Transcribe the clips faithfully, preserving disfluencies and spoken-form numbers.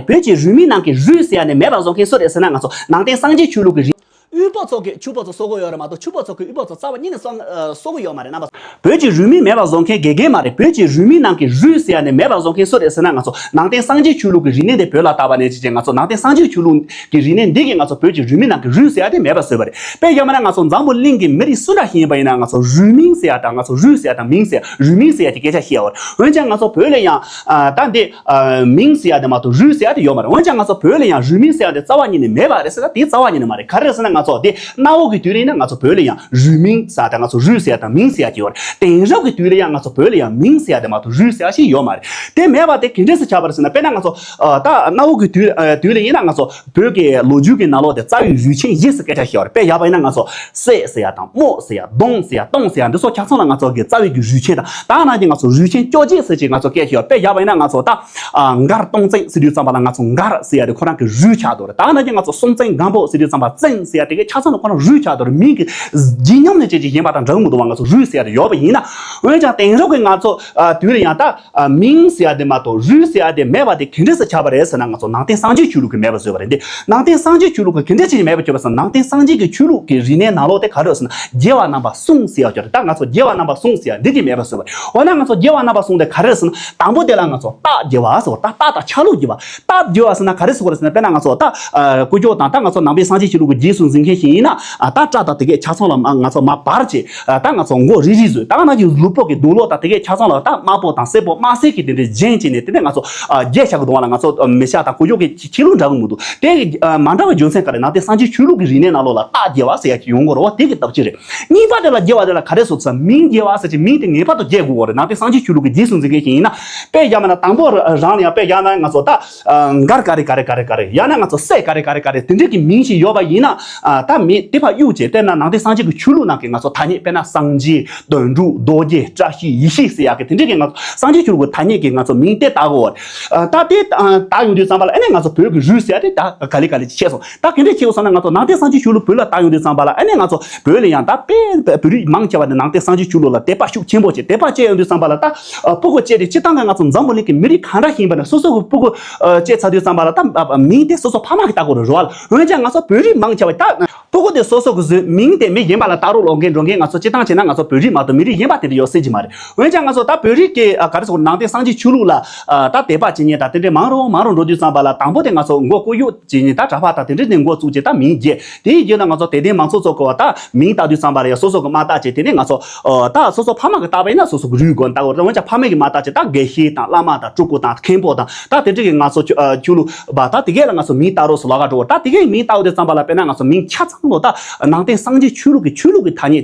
བོད་ཀྱི་རུས་མིང་ནང་གི་རུས་ཟེར་ཡ་ནི་མེད་པ་བཟོ་མཁན་སུ་རེད་ཟེར་ན། ང་ཚོ་ནང་བསྟན་སངས་རྒྱས་ཆོས་ལུགས་ཀྱི་རིག་དབུས་པོ་ཚོ་གིས་ཕྱུག་པོ་ཚོ་གསོད་གི་ཡོད་རེད་མ་གཏོགས། ཕྱུག་པོ་ཚོ་གིས་དབུས་པོ་ཚོ་རྩ་བ་ཉིད་ནས་གསོད་ཨ་གསོད་གི་ཡོད་མ་རེད། རྣམ་པ་ཚོ། བོད་ཀྱི་རུས་མིང་མེད་པ་བཟོ་མཁན་དགེ་རྒན་མ་རེད། བོད་ཀྱི་རུས་མིང་ནང་གི་རུས་ཟེར་ཡ་ནི་མེད་པ་བཟོ་མཁན་སུ་རེད་ཟེར་ན། ང་ཚོ་ནང་བསྟན་སངས་རྒྱས་ཆོས་ལུགས་ཀྱི་རིག་གནས་དེ་བོད་ལ་དར་བ་ནས་བྱས་བྱས། ང་ཚོ་ནང་བསྟན་སངས་རྒྱས་ཆོས་ལུགས་ཀྱི་རིག་གནས་འདི་གིས་ང་ཚོ་བོད་ཀྱི་རུས་མིང་ནང་གི་རུས་ཟེར་ཡ་དེ་མེད་པ་བཟོས་པ་རེད། དཔེ་བཞག་པ་ན། ང་ཚོ་འཛམ་བུ་གླིང་གི་མི་རིགས་སུ་འདྲ་ཞིག་ཡིན་པ་ཡིན་ན། ང་ཚོ་རུས་མིང་ཟེར་ཡ་དང་། ང་ཚོ་རུས་ཟེར་ཡ་དང་མིང་ཟེར་ཡ། རུས་མིང་ཟེར་ཡ་གྱི་སྐད་ཆ་བཤད་ཡོད་རེད། འོན་ཀྱང་ང་ཚོ་བོད་ལ་ཡང་ཨ་ད་འདི་ཨ་མིང་ཟེར་ཡ་དེ་མ་གཏོགས་རུས་ཟེར་ཡ་དེ་ཡོད་མ་རེད། འོན་ཀྱང་ང་ཚོ་བོད་ལ་ཡང་རུས་མིང་ཟེར་ཡ་དེ་རྩ་བ་ཉིད་ནས་མེད་པ་རེད་ཟེར་ན། དེ་རྩ་བ་ཉིད་ནས་མ་རེད། ག་རེ་རེད་ཟེར་ན། ང་ཚོ་དེ་གནའ་བོ་གི་དུས་ལ་ཡིན་ན་ང་ཚོ་བོད་ལ་ཡང་རུས་མིང་ཟེར་ཡ་དང་། ང་ཚོ་རུས་ཟེར་ཡ་དང་མིང་ཟེར་ཡ་དེ་ཡོད་རེད། དེང་རབས་ཀྱི་དུས་ལ་ཡང་ང་ཚོ་བོད་ལ་ཡང་མིང་ཟེར་ཡ་དེ་མ་གཏོགས་རུས་ཟེར་ཡ་ཞིག་ཡོད་མ་རེད། དེ་མེད་པ་དེ་ག་འདྲས་སེ་ཆགས་པ་རེད་ཟེར་ན། དཔེར་ན་ང་ཚོ་ཨ་ད་གནའ་བོ་གི་དུས་ཨ་དུས་ལ་ཡིན་ན། ང་ཚོ་བོད་ཀྱི་ལོ་རྒྱུས་ཀྱི་ནང་ལོགས་དེ་རྩ་བའི་རུས་ཆེན་བཞི་ཟེར་སྐད་ཆ་བཤད་པ་རེད། དཔེ་བཞག་པ་ཡིན་ན། ང་ཚོ་སྲས་ཟེར་ཡ་དང་། རྨོ་ཟེར་ཡ། གདོང་ཟེར་ཡ། སྟོང་ཟེར་ཡ། འདི་ཚོ་ཆ་ཚང་ལ་ང་ཚོ་གི་རྩ་བའི་གི་རུས་ཆེན་དང་། ད་ནང་བཞིན་ང་ཚོ་རུས་ཆེན་བཅོ་བརྒྱད་ཟེར་གྱི་ང་ཚོ་སྐད་ཆ་ཡོད། དཔེ་བཞག་པ་ཡིན་ན། ང་ཚོ་ད་ཨ་མགར་སྟོང་བཙན་ཟེར་དུས་ཙམ་པ་ལ། ང་ཚོ་མགར་ཟེར་ཡ་དེ་ཁོ་རང་གི་རུས་ཆགས་འདུག་རེད། ད་ནང་བཞིན་ང་ཚོ་སྲོང་བཙན་སྒམ་པོ་ཟེར་དུས་ཙམ་པ། བཙན་ཟེར་ཡ་དེ་གའི་ཆ་ཚང་ལ་ཁོ་རང་རུས་ཆགས་འདུག་རེད། མིང་གི་བརྗིད་ཉམས་ནས་བྱས་ཀྱི་ཡིན་པ་དང་འདྲ་གི་མི་འདུག་བ། ང་ཚོ་རུས་ཟེར་ཡ་དེ་ཡོད་པ་ཡིན་ན། འོན་ཀྱང་དེང་རབས་ཀྱི་ང་ཚོ་ཨ་དུས་ལ་ཡང་ད། ཨ་མིང་ཟེར་ཡ་དེ་མ་གཏོགས་རུས་ཟེར་ཡ་དེ་མེད་པ་དེ་ག་འདྲས་སེ་ཆགས་པ་རེད་ཟེར་ན། ང་ཚོ་ནང་བསྟན་སངས་རྒྱས་ཆོས་ལུགས་ཀྱིས་མེད་པ་བཟོས་པ་རེད། འདི་ནང་བསྟན་སངས་རྒྱས་ཆོས་ལུགས་ཀྱིས་ག་འདྲས་བྱས་ནས་མེད་པ་བཟོས་པ་ཟེར་ན། ནང་བསྟན་སངས་རྒྱས་ཀྱི་ཆོས་ལུགས་ཀྱི་རིག་གནས་ནང་ལོགས་དེ་ག་རེ་ཟེར་ན། རྒྱལ་བ་རྣམ་པ་གསུམ་ཟེར་ཡ་ཅིག་རེད། ད་ང་ཚོ་རྒྱལ་བ་རྣམ་པ་གསུམ་ཟེར་ཡ་འདི་གིས་མེད་པ་བཟོས་པ་རེད། འོ་ན་ང་ཚོ་རྒྱལ་བ་རྣམ་པ་གསུམ་དེ་ག་རེ་ཟེར་ན། དང་པོ་དེ་ལ་ང་ཚོ་སྟག་རྒྱལ་བ་ཟེར་བ། ད་སྟག་དང་ཆ་ལུགས་རྒྱལ་བ། སྟག་རྒྱལ་བ་ཟེར་ན་ག་རེ་ཟེར་དགོས་རེད་ཟེར་ན། དཔེར་ན་ང་ཚོ་ད་ཨ་སྐུ་ཞབས་དང་། ད་ང་ཚོ་ནང་པའི་སངས་རྒྱས་ཆོས་ལུགས་ཀྱི་རྗེས་སུ་འཛིན་མཁན་ཞིག་ཡིན་ན། ཨ་ད་སྐྲ་དང་དེ་གའི་ཆ་ཚང་ལ་མ་ང་ཚོ་མར་འབར་བྱས། ཨ་ད་ང་ཚོ་མགོ་རིལ་རིལ་བཟོས། ད་ནང་བཞིན་ལུས་པོ་གི་རྡོ་སློག་དང་དེ་གའི་ཆ་ཚང་ལ་ད་དམར་པོ་དང་སེར་པོ་དམར་སེར་གྱི་དེ་འདྲའི་བརྒྱན་བྱས་ནས། དེ་ནས་ང་ཚོ་ཨ་རྒྱན་ཆགས་ཀྱི་འདུག་བ་ལ། ང་ཚོ་ཨ་མི་ཤ་དང་སྐུ་ཞབས་ཀྱི་ཁྱི་ལུགས་འདྲ་གི་མི་འདུག་དེ་གི་ཨ་མ་འདྲ་བའི་རྒྱུ་མཚན་ག་རེ། ནང་བསྟན་སངས་རྒྱས་ཆོས་ལུགས་ཀྱི་རིག་གནས་ནང་ལོགས་ལ་སྟག་རྒྱལ་བ་ཟེར་ཡ་ཅིག་ཡོང་གི་རེད་བ། དེ་གི་སྟབས་ཅིག་རེད། གཉིས་པ་དེ་ལ་རྒྱལ་བ་དེ་ལ་ག་རེ་ཟེར་ཟེར་ན། མིང་རྒྱལ་བ་ཟེར་གྱི་མིང་དེ་ངེས་པར་དུ་རྒྱལ་དགོས་པ་རེད། ནང་བསྟན་སངས་རྒྱས་ཆོས་ལུགས་ཀྱི་རྗེས་སུ་འཛིན་མཁན་ཞིག་ཡིན་ན། དཔེ་བཞག་པ་ན། དང་པོ་རང་ལ་ཡང་དཔེ་བཞག་ན། ང་ཚོ་ད་ཨ་མགར་ག་རེ་ག་རེ་ག་རེ་ག་རེ། ཡང་ན་ང་ཚོ་སྲས་ག་རེ་ག་རེ་ག་རེ། དེ་འདྲས་ཀྱི་མིང་ཞིག་ཡོད་པ་ཡིན་ན། ཨ་ད་མི་དེ་ཕར་གཡུག་བྱས། དཔེར་ན་ནང་བསྟན་སངས་རྒྱས་ཀྱི་ཆོས་ལུགས་ནང་གི་ང་ཚོ་ཐ་སྙད། དཔེར་ན་སངས་རྒྱས། དོན་གྲུབ། རྡོ་རྗེ། བཀྲ་ཤིས། ཡེ་ཤེས་ཟེར་ཡག་གི་དེ་འདྲས་ཀྱི་ང་ཚོ་སངས་རྒྱས་ཆོས་ལུགས་ཀྱི་ཐ་སྙད་ཀྱི་ང་ཚོ་མིང་དེ་བཏགས་དགོས་པ་རེད། ཨ་ད་དེ་ཨ་བཏགས་ཡོང་དུས་ཙམ་པ་ལ། ཨ་ནི་ང་ཚོ་བོད་ཀྱི་རུས་ཟེར་ཡ་དེ་ད་ག་ལེ་ག་ལེ་ཆགས་སོང་། ད་ག་འདྲས་ཆགས་སོང་ཟེར་ན། ང་ཚོ་ནང་བསྟན་སངས་རྒྱས་ཆོས་ལུགས་བོད་ལ་བཏགས་ཡོང་དུས་ཙམ་པ་ལ། ཨ་ནི་ང་ཚོ་བོད་ལ་ཡང་ད་དཔེ་བོད་རིགས་མང་ཆེ་བ་ནི་ནང་བསྟན་སངས་རྒྱས་ཆོས་ལུགས་ལ་དད་པ་ཤུགས་ཆེན་པོ་བྱས། དད་པ་བྱས་ཡོང་དུས་ཙམ་པ་ལ། ད་ཨ་སྤུ་གུ་སྐྱེས་ཏེ། སྤྱིར་བཏང་གི་ང་ཚོ་འཛམ་བུ་གླིང་གི་མི་རིགས་གང་འདྲ་ཞིག་ཡིན་པ་ནས། སོ་སོ་གི་སྤུ་གུ་ཨ་སྐྱེས་ཚར་དུས་ཙམ་པ་ལ། ད་ཨ་མིང་དེ་སོ་སོ་ཕ་མ་གིས་བཏགས་དགོས་རེད་བ། འོན་ཀྱང་ང་ཚོ་བོད་རིགས་མང་ཆེ་བ་ད་སྤུ་གུ་དེ་སོ་སོ་གིས་བཟོས། མིང་དེ་མི་གཞན་པ་ལ་བཏགས་རོགས་ལབ་མཁན་འགྲོ་མཁན། ང་ཚོ་སྤྱིར་བཏང་བྱས་ན་ང་ཚོ་བོད་རིགས་མ་གཏོགས་མི་རིགས་གཞན་པ་དེ་འདྲ་ཡོད་སྲིད་ཀྱི་མ་རེད། འོན་ཀྱང་ང་ཚོ་ད་བོད་རིགས་ཀྱི་ཨ་ག་རེ་ཟེར་དགོས་རེད། ནང་བསྟན་སངས་རྒྱས་ཆོས་ལུགས་ལ་ཨ་ད་དད་པ་བྱེད་མཁན་དང་དེ་འདྲས་མང་རུ་མང་རུ་འགྲོ་དུས་ཙམ་པ་ལ། དང་པོ་དེ་ང་ཚོ་མགོ་སྐོར་གཡོག་བྱེད་མཁན། ད་གྲྭ་པ་དང་དེ་འདྲས་ནས་མགོ་བཙུགས་བྱས། ད་མིང་བརྗེ། དེའི་རྗེས་ལ་ང་ཚོ་དད་ལྡན་མང་ཚོགས་ཚོ་གིས་ད་མིང་བཏགས་དུས་ཙམ་པ་ལ་ཡང་སོ་སོ་གིས་མ་བཏགས་བྱས། དེ་ནས་ང་ཚོ་ཨ་ད་སོ་སོ་ཕ་མ་གིས་བཏགས་པ་ཡིན་ན་སོ་སོ་གི་རུས་སྒོ་ནས་བཏགས་དགོས་རེད། འོན་ཀྱང་ཕ་མ་གིས་མ་བཏགས་བྱས། ད་དགེ་བཤེས་དང་བླ་མ་དང་སྤྲུལ་སྐུ་དང་མཁན་པོ་དང་། ད་དེ་འདྲས་ཀྱི་ང་ཚོ་ཆོས་ཨ་ཆོས་ལུགས་པ་ད་དེ་གས་ལ་ང་ཚོ་མིང་བཏགས་རོགས་ཟེར་ལབ་ག་འགྲོ་བ། ད་དེ་གས་མིང་བཏགས་དུས་ཙམ་པ་ལ། དཔེར་ན་ང་ཚོ་མིང་ཆ་ཚང་ལོ་ད་ནང་བསྟན་སངས་རྒྱས་ཆོས་ལུགས་ཀྱི་ཆོས་ལུགས་ཀྱི་ཐ་སྙད་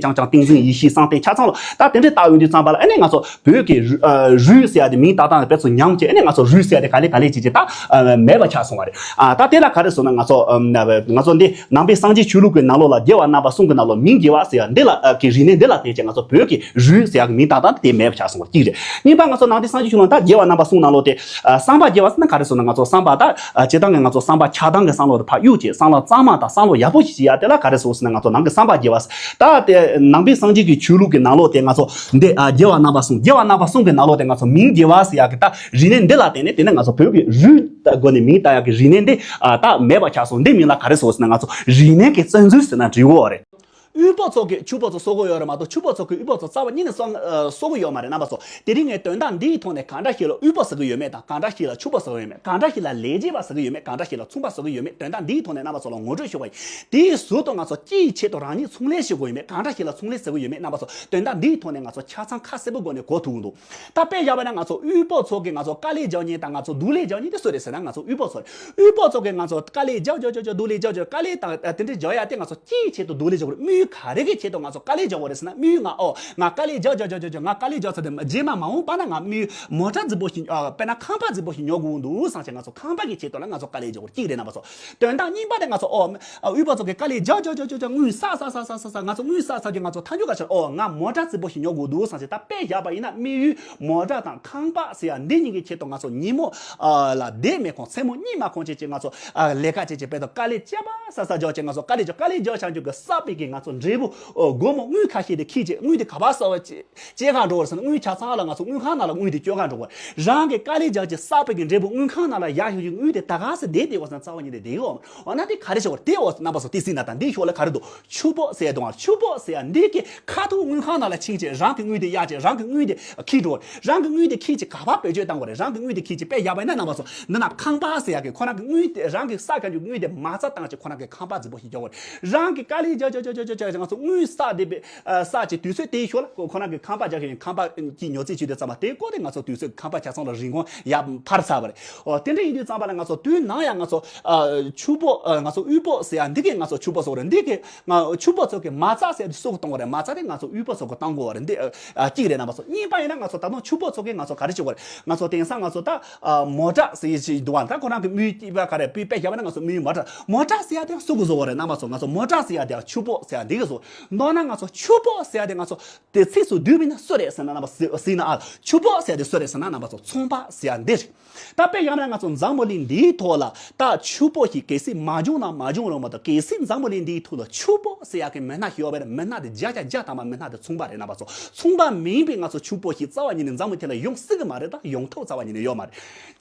རྐྱང་རྐྱང་། ཏིང་འཛིན། ཡེ་ཤེས། བསམ་གཏན་ཆ་ཚང་ལོ། ད་དེ་འདྲས་བཏགས་ཡོང་དུས་ཙམ་པ་ལ། ཨ་ནི་ང་ཚོ་བོད་ཀྱི་རུས་ཨ་རུས་ཟེར་ཡ་དེ་མིང་བཏགས་སྟངས་དཔེ་ཚོ་ཉམས་བྱས། ཨ་ནི་ང་ཚོ་རུས་ཟེར་ཡ་དེ་ག་ལེ་ག་ལེ་བྱས་བྱས་ད་ཨ་མེད་པ་ཆགས་སོང་བ་རེད། ཨ་ད་དེ་ལ་ག་རེ་ཟེར་ན། ང་ཚོ་ཨ་ང་ཚོ་འདི་ནང་པའི་སངས་རྒྱས་ཆོས་ལུགས་ཀྱི་ནང་ལོགས་ལ་རྒྱལ་བ་རྣམ་པ་གསུམ་གྱི་ནང་ལོགས་མིང་རྒྱལ་བ་ཟེར་ཡ་འདི་ལ་ཨ་གི་རིག་གནས་འདི་ལ་བརྟེན་བྱས་ང་ཚོ་བོད་ཀྱི་རུས་ཟེར་ཡ་གི་མིང་བཏགས་སྟངས་དེ་མེད་པ་ཆགས་སོང་བ་གཅིག་རེད། གཉིས་པ། ང་ཚོ་ནང་བསྟན་སངས་རྒྱས་ཆོས་ལུགས་ད་རྒྱལ་བ་རྣམ་པ་གསུམ་ནང་ལོགས་དེ་ཨ་བསམ་པ་རྒྱལ་བ་ཟེར་ན་ག་རེ་ཟེར་ན། ང་ཚོ་བསམ་པ་ད་ཨ་སྤྱིར་བཏང་གི་ང་ཚོ་བསམ་པ་ཆགས་སྡང་གི་བསམ་བློ་དེ་ཕར་གཡུག་བྱས། བསམ་བློ་གཙང་མ་དང་བསམ་བློ་ཡག་པོ་ཞིག་བྱེད་ཡ་དེ་ལ་ག་རེ་ཟེར་ཟེར་ན། ང་ཚོ་ནང་གི་བསམ་པ་རྒྱལ་བ་ཟེར། ད་དེ་ནང་པའི་སངས་རྒྱས་ཀྱི་ཆོས་ལུགས་ཀྱི་ནང་ལོགས་དེ་ང་ཚོ་འདི་ཨ་རྒྱལ་བ་རྣམ་པ་གསུམ། རྒྱལ་བ་རྣམ་པ་གསུམ་གྱི་ནང་ལོགས་དེ་ང་ཚོ་མིང་རྒྱལ་བ་ཟེར་ཡ་གི་ད་རིག་གནས་འདི་ལ་བརྟེན་ནས། དེ་ནས་ང་ཚོ་བོད་ཀྱི་རུས་སྒོ་ནས་མིང་བཏགས་ཡ་གི་རིག་གནས་འདི་ཨ་ད་མེད་པ་ཆགས་སོང་། འདི་མིང་ལ་ག་རེ་ཟེར་ཟེར་ན། ང་ཚོ་རིག་གནས་ཀྱི་བཙན་འཛུལ་ཟེར་ན་འགྲིག་གི་རེད། དབུས་པོ་ཚོ་གིས་ཕྱུག་པོ་ཚོ་གསོད་གི་ཡོད་རེད་མ་གཏོགས། ཕྱུག་པོ་ཚོ་གིས་དབུས་པོ་ཚོ་རྩ་བ་ཉིད་ནས་གསོད་ཨ་གསོད་གི་ཡོད་མ་རེད། རྣམ་པ་ཚོ། དེ་རིང་ངས་དོན་དག་འདིའི་ཐོག་ནས་གང་འདྲ་ཞིག་ལ་དབུས་པོ་ཟེར་གི་ཡོད་མེད་དང་། གང་འདྲ་ཞིག་ལ་ཕྱུག་པོ་ཟེར་གི་ཡོད་མེད། གང་འདྲ་ཞིག་ལ་ལས་བྱེད་པ་ཟེར་གི་ཡོད་མེད། གང་འདྲ་ཞིག་ལ་ཚོང་པ་ཟེར་གི་ཡོད་མེད། དོན་དག་འདིའི་ཐོག་ནས་རྣམ་པ་ཚོ་ལ་ངོ་སྤྲོད་ཞུ་བ་ཡིན། དེའི་ཟུར་དུ་ང་ཚོ་ཅིའི་ཆེད་དུ་རང་ཉིད་ཚོང་ལས་བྱེད་དགོས་ཡོད་མེད། གང་འདྲ་ཞིག་ལ་ཚོང་ལས་ཟེར་གི་ཡོད་མེད། རྣམ་པ་ཚོ། དོན་དག་འདིའི་ཐོག་ནས་ང་ཚོ་ཆ་ཚང་ཁ་གསལ་པོའི་སྒོ་ནས་གོ་ཐུབ་ཀྱི་འདུག་ད་དཔེ་བཞག་པ་ན། ང་ཚོ་དབུས་པོ་ཚོ་གིས་ང་ཚོ་དཀའ་ལས་རྒྱག་མཁན་དང་། ང་ཚོ་སྡུག་ལས་རྒྱག་མཁན་དེ་སུ་རེད་ཟེར་ན། ང་ཚོ་དབུས་པོ་ཚོ་རེད། དབུས་པོ་ཚོ་གིས་ང་ཚོ་དཀའ་ལས་རྒྱག་རྒྱག་རྒྱག་རྒྱག་སྡུག་ལས་རྒྱག་རྒྱག་དཀའ་ལས་དང་ཨ་དེ་འདྲ་རྒྱག་ཡ་དེ་ང་ཚོ་ཅིའི་ཆེད་དུ་སྡུག་ལས་རྒྱག་དགོས་རེད། དམིགས་ཡུལ་ག་རེ་གི་ཆེད་དུ་ང་ཚོ་དཀའ་ལས་རྒྱག་དགོས་རེད་ཟེར་ན། དམིགས་ཡུལ་ང་ཨོ་ང་དཀའ་ལས་རྒྱག་རྒྱག་རྒྱག་རྒྱག་རྒྱག་ང་དཀའ་ལས་རྒྱག་ཚར་དུས་རྗེས་མ་མ་འོངས་པ་ན་ང་དམིགས་ཡུལ་མོ་ཊ་རྫིག་པོ་ཞིག་ཨ་དཔེར་ན་ཁང་པ་རྫིག་པོ་ཞིག་ཉོ་དགོས་འདུག་བསམ་བྱས། ང་ཚོ་ཁང་པ་གི་ཆེད་དུ་ལ་ང་ཚོ་དཀའ་ལས་རྒྱག་དགོས་རེད། གཅིག་རེད། རྣམ་པ་ཚོ། དོན་དག་གཉིས་པ་དེ་ང་ཚོ་ཨོ་ཨ་དབུས་པ་ཚོ་གིས་དཀའ་ལས་རྒྱག་རྒྱག་རྒྱག་རྒྱག་རྒྱག་དངུལ་བསགས་བསགས་བསགས་བསགས་བསགས་བསགས། ང་ཚོ་དངུལ་བསགས་བསགས་ཀྱི་ང་ཚོ་མཐའ་མཇུག་ག་ཕྱིར་ཨོ་ང་མོ་ཊ་རྫིག་པོ་ཞིག་ཉོ་དགོས་འདུག་བསམ་བྱས། ད་དཔེ་བཞག་པ་ཡིན་ན་དམིགས་ཡུལ་མོ་ཊ་དང་ཁང་པ་ཟེར་ཡ་འདི་གཉིས་ཀྱི་ཆེད་དུ་ང་ཚོ་ཉིན་མོ་ཨ་ལ་བསྡད་མི་ཁོམ། མཚན་མོ་གཉིད་མ་ཁོམ་བྱས་བྱས་ང་ཚོ་ཨ་ལས་ཀ་བྱས་བྱས་དཔེ་དང་དཀའ་ལས་བྱས་པ་ ས་ས་རྒྱག་བྱས་ང་ཚོ་དཀའ་ལས་རྒྱག་དཀའ་ལས་རྒྱག་བྱ་རྒྱུ་གི་བསགས་པའི་གི་ང་ཚོ་འབྲས་བུ་ཨོ་སྒོར་མོ་དངུལ་ཁ་ཤས་དེ་ཁྱེར་བྱས་དངུལ་དེ་ག་པར་བསགས་པ་བྱེད་ག་འགྲོ་བར་ཟེར་ན། དངུལ་ཆ་ཚང་ལ་ང་ཚོ་དངུལ་ཁང་ནང་ལ་དངུལ་དེ་སྤྱོད་ག་འགྲོ་བར། རང་གི་དཀའ་ལས་རྒྱག་བྱས་བསགས་པའི་གི་འབྲས་བུ་དངུལ་ཁང་ནང་ལ་ཡར་ཞུ་རྒྱུ་དངུལ་དེ་ད་ག་སེ་བསྡད་དེ་བར་ཟེར་ན་རྩ་བ་ཉིད་ནས་བསྡད་ཡོད་མ་རེད། འོ་ན་དེ་ག་རེ་བྱེད་དགོས་རེད། དེ་འོ་ཟེར་རྣམ་པ་ཚོ་དེ་ཟིན་ན་དང་དེའི་ཤོག་ལ་ག་རེ་འདུག་ཆུ་སྦོག་ཟེར་ཡ་འདུག་ཨ། ཆུ་སྦོག་ཟེར་ཡ་འདི་གི་ཁ་ཐུག་དངུལ་ཁང་ནང་ལ་ཕྱིན་བྱས་རང་གི་དངུལ་དེ་གཡར་བྱས་རང་གི་དངུལ་དེ་ཁྱེར་འགྲོ། རང་གི་དངུལ་དེ་ཁྱེར་བྱས་ག་པར་བེད་སྤྱོད་བཏང་དགོས་རེད། རང་གི་དངུལ་དེ་ཁྱེར་བྱས་དཔེ་བཞག་པ་ཡིན་ན་རྣམ་པ་ཚོ་འདི་ན་ཁང་པ་ཟེར་ཡ་གི་ཁོ་རང་གི་དངུལ་དེ་རང་གི་བསགས་ཀྱི་དངུལ་དེ་མ་རྩ་བཏང་བྱས་ཁོ་རང་གི་ཁང་པ་རྫིག་པོ་ཞིག་རྒྱག་དགོས་རེད། རང་གི་དཀའ་ལས་རྒྱག་རྒྱག་རྒྱག་རྒྱག་རྒྱག་ང་ཚོ་དངུལ་བསགས་དེ་བསགས་བྱས་དུས་ཚོད་དེའི་ཤོག་ལ་ཁོ་རང་གི་ཁང་པ་རྒྱག་ཤེས་ཡིན། ཁང་པ་གི་ཉོ་རྩིས་བྱས་དུས་ཙམ་པ་དེ་ཀོ་དེ་ང་ཚོ་དུས་ཚོད་ཁང་པ་ཆ་ཚང་ལ་རིན་གོང་ཡར་འཕར་ཚར་བ་རེད། ཨོ་དེ་འདྲ་ཡིན་དུས་ཙམ་པ་ལ་ང་ཚོ་དུས་ནམ་ཡང་ང་ཚོ་ཨ་ཆུ་སྦོག་ཨ་ང་ཚོ་དབུལ་པོ་ཟེར་ཡ་འདི་གས་ང་ཚོ་ཆུ་སྦོག་ཟེར་བ་རེད། འདི་གས་ང་ཆུ་སྦོག་ཚོ་གི་མ་རྩ་ཟེར་ཡ་འདི་སུ་གི་གཏོང་བ་རེད། མ་རྩ་དེ་ང་ཚོ་དབུལ་པོ་ཚོ་གི་གཏོང་དགོས་བ་རེད། འདི་ཨ་གཅིག་རེད་རྣམ་པ་ཚོ། གཉིས་པ་ཡིན་ན་ང་ཚོ་ད་དུང་ཆུ་སྦོག་ཚོ་གི་ང་ཚོ་ག་རེ་བྱེད་དགོས་རེད། ང་ཚོ་དེང་སང་ང་ཚོ་ད་ཨ་མོ་ཊ་ཟེར་ཡ་ཞིག་འདུག་བ། ད་ཁོ་རང་གི་དངུལ་སྐྱིད་པ་ག་རེ་དཔེ་དཔེ་བཞག་པ་ན་ང་ཚོ་དངུལ་མོ་ཊ་མོ་ཊ་ཟེར་ཡ་དེ་སུ་གི་བཟོ་བ་རེད་རྣམ་པ་ཚོ། ང་ཚོ་མོ་ཊ་ཟེར་ཡ་དེ་ཆུ་སྦོག་ཟེར་ཡ་འདི་གི་བཟོ། མདོར་ན་ང་ཚོ་ཆུ་སྦོག་ཟེར་ཡ་དེ་ང་ཚོ་དེ་ཚིགས་སུ་བསྡུས་པ་ཡིན་ན་སུ་རེད་ཟེར་ན་རྣམ་པ་ཟེར་ཟེར་ན་ཨ་ཆུ་སྦོག་ཟེར་ཡ་དེ་སུ་རེད་ཟེར་ན་རྣམ་པ་ཚོ་ཚོང་པ་ཟེར་ཡ་འདི་རེད། ད་དཔེ་བཞག་ན་ང་ཚོ་འཛམ་བུ་གླིང་འདིའི་ཐོག་ལ་ད་ཆུ་སྦོག་ཞིག་གལ་སྲིད་མ་བྱུང་ན་མ་བྱུང་རུང་མ་གཏོགས་གལ་སྲིད་འཛམ་བུ་གླིང་འདིའི་ཐོག་ལ་ཆུ་སྦོག་ཟེར་ཡ་གི་མི་སྣ་ཞིག་ཡོད་པ་ཡིན་ན་མི་སྣ་དེ་བརྒྱ་ཆ་བརྒྱ་ཐམ་པ་མི་སྣ་དེ་ཚོང་པ་རེད་རྣམ་པ་ཚོ། ཚོང་པ་མིན་པའི་ང་ཚོ་ཆུ་སྦོག་ཞིག་རྩ་བ་ཉིད་ནས་འཛམ་བུ་གླིང་ལ་ཡོང་སྲིད་གི་མ་རེད། ད་ཡོང་ཐབས་རྩ་བ་ཉིད་ནས་ཡོད་མ་རེད།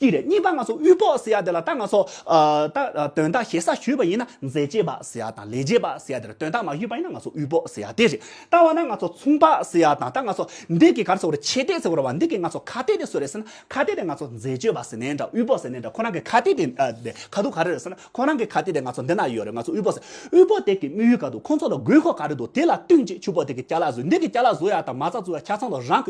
གཅིག་རེད། གཉིས་པ་ང་ཚོ་དབུལ་པོ་ཟེར་ཡ་དེ་ལ་ད་ང་ཚོ་ཨ་ད་ཨ་དོན་དག་ཞིབ་ས་ཞུས་པ་ཡིན་ན་འཛད་སྤྱོད་པ་ཟེར་ཡ་དང་ལས་བྱེད་པ་ཟེར་ཡ་དེ་ལ་དོན་དག་མ་ཞུས་པ་ཡིན་ན་ང་ཚོ་དབུལ་པོ་ཟེར་ཡ་དེ་རེད། ད་འོ་ན་ང་ཚོ་ཚོང་པ་ཟེར་ཡ་དང་ད་ང་ཚོ་འདི་གི་ག་རེ་ཟེར་བ་རེད། ཆེ་གཏེར་ཟེར་བ་རེད་བ། འདི་གི་ང་ཚོ་ཁ་གཏད་དེ་སུ་རེད་ཟེར་ན་ཁ་གཏད་དེ་ང་ཚོ་འཛད་སྤྱོད་པ་ཟེར་ནའི་འདྲ་དབུལ་པོ་ཟེར་ནའི་འདྲ་ཁོ་རང་གི་ཁ་གཏད་དེ་ཨ་དེ་ཁ་ཐུག་ག་རེ་རེད་ཟེར་ན་ཁོ་རང་གི་ཁ་གཏད་དེ་ང་ཚོ་འདི་ན་ཡོད་རེད། ང་ཚོ་དབུལ་པོ་ཟེར་དབུལ་པོ་དེ་གི་དམིགས་ཡུལ་ག་དུས་ཁོ་ཚོ་ལ་དགོས་མཁོ་ག་རེ་འདུག་དེ་ལ་བསྟུན་ཅིག་ཆུ་སྦོག་དེ་གི་ཅ་ལག་བཟོ། འདི་གི་ཅ་ལག་བཟོ་ཡ་དང་མ་རྩ་བཟོ་ཡ་ཆ་ཚང་ལ་རང་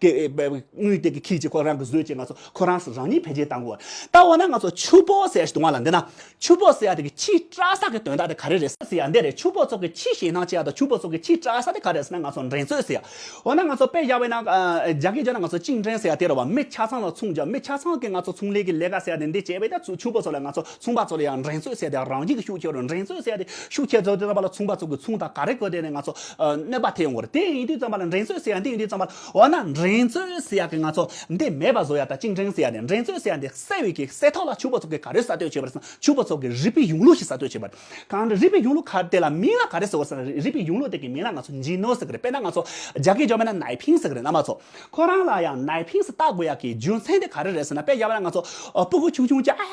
གི་གི་དངུལ་དེ་གི་ཁྱེར་ཅིག་ཁོ་རང་གི་བཟོས་ཅིག་ང་ཚོ་ཁོ་རང་རང་ཉིད་འཕེལ་རྒྱས་བཏང་དགོས། ད་འོ་ན་ང་ཚོ་ཆུ་སྦོག་ཟེར་ཡ་ཞིག་འདུག་ང་ལ་འདི་ན། ཆུ་སྦོག་ཟེར་ཡ་དེ་གི་ཕྱིའི་བཀྲ་ཤིས་ཀྱི་དོན་དག་དེ་ག་རེ་རེད་ཟེར་ཡ་འདི་རེད། ཆུ་སྦོག་ཚོ་གི་ཕྱིའི་ཞེད་སྣང་སྐྱེ་ཡ་དང་ཆུ་སྦོག་ཚོ་གི་ཕྱིའི་བཀྲ་ཤིས་དེ་ག་རེ་རེད་ཟེར་ན་ང་ཚོ་འགྲན་རྩོད་ཟེར་ཡ། འོ་ན་ང་ཚོ་དཔེ་བཞག་པ་ཡིན་ན་ཨ་རྒྱ་སྐད་བརྗོད་ན་ང་ཚོ་竞争ཟེར་ཡ་དེ་རེད་བ། མི་ཆ་ཚང་ལ་མཚུངས་རྒྱག་མི་ཆ་ཚང་གི་ང་ཚོ་ཚོང་ལས་ཀྱི་ལས་ཀ་ཟེར་ཡ་དེ་འདི་བྱས་པ་ཡིན་ན་ཆུ་ཆུ་སྦོག་ཚོ་ལ་ང་ཚོ་ཚོང་པ་ཚོ་ལ་ཡང་འགྲན་རྩོད་ཟེར་ཡ་དེ་རང་བཞིན་གྱི་ཤུགས་ཆེ་རུ། འགྲན་རྩོད་ཟེར་ཡ་དེ་ཤུགས་ཆེ་ཚོ་དེ་ཙམ་པ་ལ་ཚོང་པ་ཚོ་གི་ཚོང་དང་ག་རེ་གོ་དེ་ནས་ང་ཚོ་ཨ་གནོད་པ་ཐེབས་ཡོང་གི་རེད། དེ་ཡིན་དུས་ཙམ་པ་ལ་འགྲན་རྩོད་ཟེར་ཡ་འདི་ཡིན་དུས་ཙམ་པ་ལ་འོ་ན་འགྲན་རྩོད་ཟེར་ཡ་གི་ང་ཚོ་འདི་མེད་པ་བཟོ་ཡ་དང་竞争ཟེར་ཡ་དེ་འགྲན་རྩོད་ཟེར་ཡ་འདི་སེལ་བའི་གི་སེལ་ཐབས་ལ་ཆུ་སྦོག་ཚོ་གི་ག་རེ་གསར་གཏོད་བྱས་པ་རེད་ཟེར་ན་ཆུ་སྦོག་ཚོ་གི་རིག་པའི་གཞུང་ལུགས་ཤིག་གསར་གཏོད་བྱས་པ་རེད། གང་འདྲ་རིག་པའི་གཞུང་ལུགས་ག་དེ་ལ་མིང་ལ་ག་རེ་ཟེར་བ་ཟེར་ན་རིག་པའི་གཞུང་ལུགས་དེ་གི་མིང་ལ་ང་ཚོ་འཇིན་ནོ་ཟེར་གི་རེད། དཔེར་ན་ང་ཚོ་རྒྱ་སྐད་བརྗོད་པ་ན་奶瓶ཟེར་གི་རེད་རྣམ་པ་ཚོ། ཁོ་རང་ལ་ཡང་奶瓶ཟེར་བཏགས་དགོས་ཡག་གི་རྒྱུ་མཚན་དེ་ག་རེ་རེད་ཟེར་ན་དཔེ་བཞག་པ་ན་ང་ཚོ་ཨ་སྤུ་གུ་ཆུང་ཆུང་ཅིག་ཨ་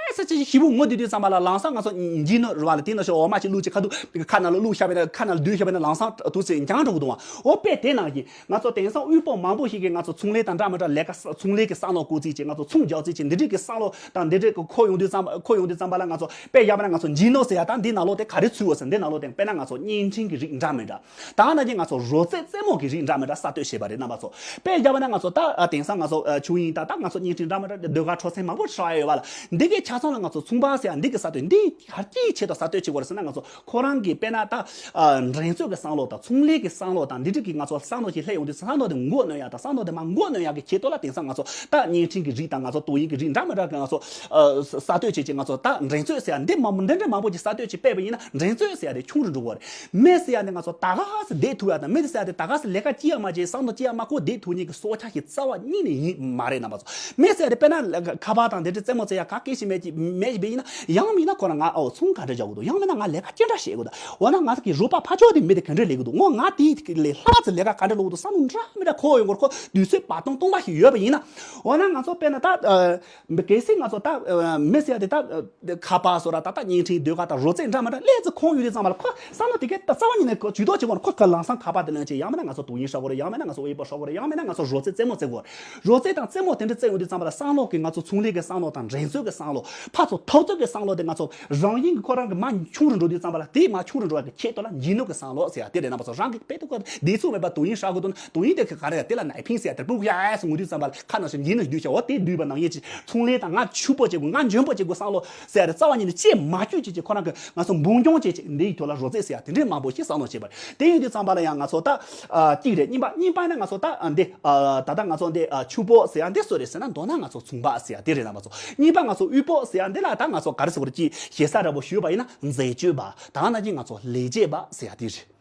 ས་ཅིག་ཞིབ་པོ་ངུ་བསྡད་དུས་ཙམ་པ་ལ་ལམ་སང་ང་ཚོ་འཇིན་ནོ་རེད་བ་ལ་དེ་ན་ཤོག་འོ་མ་ཅིག་བླུགས་ཅིག་ཁ་ཐུག་ཁ་ནང་ལ་བླུགས་བཞག་པ་ན་ཁ་ནང་ལ་སྡོད་བཞག་པ་ན་ལམ་སང་དུ་ཚེ་འགྱངས་འགྲོ་གི་འདུག་བ། འོ་དཔེ་དེ་ནང་བཞིན་ང་ཚོ་དེང་སང་དབུལ་པོ་མང་པོ་ཞིག་གིས་ང་ཚོ་ཚོང་ལས་དང་འདྲ་མི་འདྲ་ལས་ཀ་ཚོང་ལས་ཀྱི་བསམ་བློ་བསྐོར་རྩིས་བྱས། ང་ཚོ་ཚོང་རྒྱག་རྩིས་བྱས། འདི་འདྲས་ཀྱི་བསམ་བློ་དང་འདི་འདྲས་ཀྱི་ཁོ་ཡོང་དུས་ཙམ་ཁོ་ཡོང་དུས་ཙམ་པ་ལ་ང་ཚོ་དཔེ་བཞག་པ་ན་ང་ཚོ་འཇིན་ནོ་ཟེར་ཡ་དང་འདི་ནང་ལོགས་དེ་ག་རེ་ཚུད་ཡོད་ཟེར་འདི་ནང་ལོགས་དེ་དཔེར་ན་ང་ཚོ་བརྙན་འཕྲིན་གྱི་རིགས་འདྲ་མི་འདྲ། ད་ནང་བཞིན་ང་ཚོ་རོལ་རྩེད་རྩེད་མོ་གི་རིགས་འདྲ་མི་འདྲ་གསར་གཏོད་བྱས་པ་རེད་རྣམ་པ་ཚོ། དཔེ་བཞག་པ་ན་ང་ཚོ་ད་ཨ་དེང་སང་ང་ཚོ་ཨ་ཆོས་དབྱིངས་དང་ད་ང་ཚོ་བརྙན་འཕྲིན་འདྲ་མི་འདྲ་ཟློས་གར་འཁྲབ་ཚན་མང་པོ་ཧྲ་ཡོད་པ་ལ་འདི་གའི་ཆ་ཚང་ལ་ང་ཚོ་ཚོང་པ་ཟེར་ཡ་འདི་གི་གསར་གཏོད་འདི་ག་ཅིའི་ཆེད་དུ་གསར་གཏོད་བྱེད་དགོས་རེད་ཟེར་ན་ང་ཚོ་ཁོ་རང་གི་དཔེར་ན་ད་ཨ་འགྲན་རྩོད་ཀྱི་བསམ་བློ་དང་ཚོང་ལས་ཀྱི་བསམ་བློ་དང་འདི་འདྲ་གི་ང་ཚོ་བསམ་བློ་ཞིག་སླེབས་ཡོང་དུས་བསམ་བློ་དེ་མགོ་གནོན་ཡ་དང་བསམ་བློ་དེ་མ་མགོ་གནོན་ཡ་གི་ཆེད་དུ་ལ་དེང་སང་ང་ཚོ་ད་བརྙན་འཕྲིན་གྱི་རིགས་དང་ང་ཚོ་དོ་དབྱིངས་ཀྱི་རིགས་འདྲ་མི་འདྲ་གི་ང་ཚོ་ཨ་གསར་གཏོད་བྱེད་ཀྱི་ང་ཚོ་ད་འགྲན་རྩོད་ཟེར་ཡ་འདི་མང་པོ་འདི་འདྲ་མང་པོ་ཅིག་གསར་གཏོད་ཅིག་སྤེལ་བ་ཡིན་ན་འགྲན་རྩོད་ཟེར་ཡ་དེ་ཆུང་རུ་འགྲོ་གི་རེད། མི་ཟེར་ཡ་དེ་ང་ཚོ་ད་ག་སེ་བསྡད་ཐུབ་ཡ་དང་མི་ཟེར་ཡ་དེ་ད་ག་སེ་ལས་ཀ་ཅི་ཡང་མ་བྱས་བསམ་བློ་ཅི་ཡང་མ་འཁོར་བསྡད་ཐུབ་མཁན་གྱི་སྲོག་ཆགས་ཤིག་རྩ་བ་ཉིད་ནས་ཡིན་མ་རེད་རྣམ་པ་ཚོ། མི་ཟེར་ཡ་དེ་དཔེར་ན་ཁ་པར་དང་དེ་འདྲ་རྩེད་མོ་རྩེ་ཡ་ག་གེ་ཞིག་མེད་ཅིག་མེད་ཅིག་བས་ཡིན་ན་ཡང་མིན་ན་ཁོ་རང་ང་ཨོ་ཚོང་ག་འདྲ་རྒྱག་དགོས་འདུག་ཡང་མིན་ན་ང་ལས་ཀ་ཅི་འདྲ་བྱེད་དགོས་འདུག་འོ་ན་ང་གི་རོགས་པ་ཕར་ཕྱོགས་དེ་མི་དེ་ག་འདྲ་ལས་དགོས་འདུག་འོ་ང་དེ་ལས་ལྷག་ཙམ་ལས་ཀ་ག་འདྲ་ལོག་འདུག་བསམ་བློ་འདྲ་མི་འདྲ་འཁོར་ཡོང་གི་རེད། ཁོ་དུས་ཚོད་བར་སྟོང་སྟོང་པ་ཞིག་ཡོད་པ་ཡིན་ན་འོ་ན་ང་ཚོ་དཔེར་ན་ད། གལ་སྲིད་ང་ཚོ་ད་མི་ཟེར་ཡ་དེ་ད་ཁ་པར་སོགས་ར་ད་ལྟ་བརྙན་འཕྲིན་ཟློས་གར་དང་རོལ་རྩེད་འདྲ་མི་འདྲ་ལས་ཙི་ཁོང་ཡོད་དུས་ཙམ་པ་ལ་ཁོ་བསམ་བློ་དེ་གས་ད་རྩ་བ་ཉིད་ནས་ཇུས་གཏོགས་བྱེད་དགོས་ན་ཁོ་ག་ལམ་སང་ཁ་པར་དེ་ལོན་བྱས་ཡང་མིན་ན་ང་ཚོ་དོ་དབྱིངས་ཧྲ་གོ་རེད། ཡང་མིན་ན་ང་ཚོ་ཝེ་པོ་ཧྲ་གོ་རེད། ཡང་མིན་ན་ང་ཚོ་རོལ་རྩེད་རྩེད་མོ་རྩེ་གོ་རེད། རོལ་རྩེད་དང་རྩེད་མོ་དེ་འདྲ་རྩེ་ཡོང་དུས་ཙམ་པ་ལ་བསམ་བློ་གི་ང་ཚོ་ཚོང་ལས་ཀྱི་བསམ་བློ་དང་འགྲན་རྩོད་ཀྱི་བསམ་བློ་ཕར་ཚུར་འཐབ་རྩོད་ཀྱི་བསམ་བློ་དེ་ང་ཚོ་རང་བཞིན་གྱི་ཁོ་རང་གི་མར་ཆུང་རུ་འགྲོ་དུས་ཙམ་པ་ལ་དེ་མར་ཆུང་རུ་འགྲོ་བ་གི་ཆེད་དུ་ལ་འཇིན་ནོ་གི་བསམ་བློ་ཟེར་ཡ་དེ་རེད་རྣམ་པ་ཚོ། རང་གི་དཔེ་ཐུབ་ཁ་བདེ་ཚུགས་མེད་པ་དོ་དབྱིངས་ཧྲ་གོ་དོན་དོ་དབྱིངས་དེ་ག་རེ་ཡ་དེ་ལ་奶瓶ཟེར་ཡ་དེ་སྤུ་གུ་ཡ་ཨེ་སི་ངུ་དུས་ཙམ་པ་ལ་ཁ་ནང་བཞིན་འཇིན་ནོ་བསྡུས་བྱ་འོ་དེ་བསྡུས་པ་ནང་ཡིན་ཅི་ཚོང་ལས་དང་ང་ཕྱུག་པོ་བྱེད་དགོས་ང་འཇོན་པོ་བྱེད་དགོས་བསམ་བློ་ཟེར་ཡ་དེ་རྩ་བ་ཉིད་ནས་ཅི་མ་བཅུག་ཅི་ཅི་ཁོ་རང་གི་ང་ཚོ་འབུམ་སྐྱོང་བྱེད་ཅིག་འདི་ཡི་ཐོག་ལ་རོལ་རྩེད་ཟེར་ཡ་དེ་འདྲས་མང་པོ་ཞིག་བསམ་བློ་བྱེད་པ་རེད། དེ་ཡིན་དུས་ཙམ་པ་ལ་ཡང་ང་ཚོ་ད་ཨ་གཅིག་རེད། གཉིས་པ་གཉིས་པ་ནི་ང་ཚོ་ད་ཨ་འདི་ཨ་ད་ལྟ་ང་ཚོ་འདི་ཨ་ཕྱུག་པོ་ཟེར་ཡ་འདི་སུ་རེད་ཟེར་ན་མདོར་ན་ང་ཚོ་ཚོང་པ་ཟེར་ཡ་དེ་རེད་རྣམ་པ་ཚོ། གཉིས་པ་ང་ཚོ་དབུལ་པོ་ཟེར་ཡ་འདི་ལ་ད་ང་ཚོ་ག་རེ་ཟེར་དགོས་རེད། ཅིག་ཞེ་ས་འདྲ་པོ་ཞུས་པ་ཡིན་ན་འཛད་སྤྱོད་པ་ད་ག་ནང་བཞིན་ང་ཚོ་ལས་བྱེད་པ་ཟེར་ཡ་དེ་རེད།